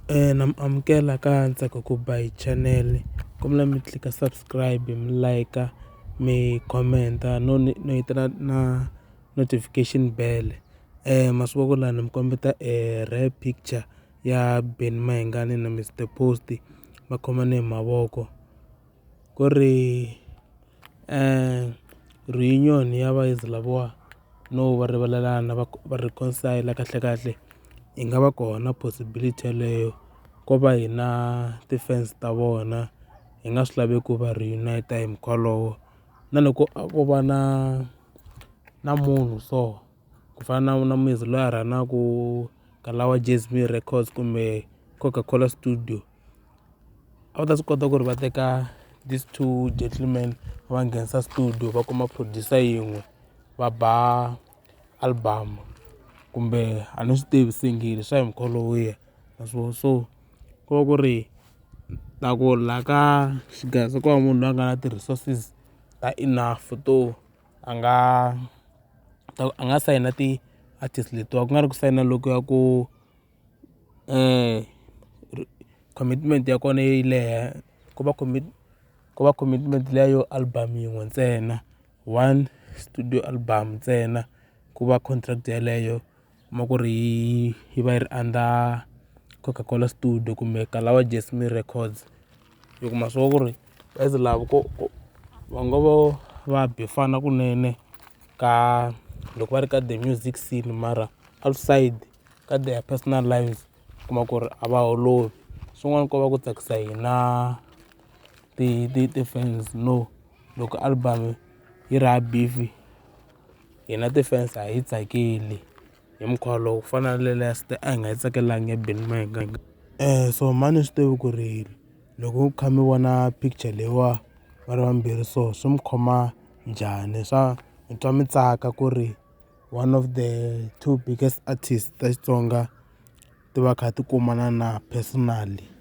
Na mi amukela ka Ntsako ku ba hi channel kombela mi tlilika subscribe mi like mi comment-a no no hit na na notification bell, ma swi vona ku la ni mi kombeta rare picture ya Benny Mayengani na Mister Post va khomane hi mavoko ku ri reunion ya va lavawa no va rivalelana va reconcile kahlekahle yi nga va kona possibility yeleyo ko va hina ti-fans ta vona hi nga swi lavi ku va reunite hi mukhuva wolowo na loko a ko va na na munhu so ku fana na na loyi a rhanaku Kalawa Jazmee Records kumbe Coca-Cola Studio a va ta swi kota ku ri va teka these two gentlemen va nghenisa studio va kuma producer yin'we va ba album kumbe a ni swi tivi single swa hi mukhuva lowuya ma swi vo, so ko va ku ri na ku la ka xigaza ku hava munhu loyi a nga na ti-resources ta enough to a nga a nga sayina ti-artist letiwa ku nga ri ku sayina lokuya ku commitment ya kona yi leha ku va ku va commitment liya yo album yin'we ntsena one studio album ntsena ku va contract yeleyo kuma ku ri yi va yi ri under Coca-Cola Studio kumbe Kalawa Jazmee Records hi ku ma swi vona ku ri as lava ku va ngo vo va bifana kunene ka loko va ri ka the music scene mara outside ka their personal lives u kuma ku ri a va holovi swin'wana ko va ku tsakisa hina ti ti ti-fans no loko album yi ri hava beef hina ti-fans a hi yi tsakeli hi mukhuva lowu ku fana na le a hi nga yi tsakelangi ya Benny Mayengani, so mhani ni swi tivi ku ri loko mi kha mi vona picture leyiwa va ri vambirhi so swi mi khoma njhani swa mi twa mi tsaka ku ri one of the two biggest artist ta Xitsonga ti va kha ti kumana na personally.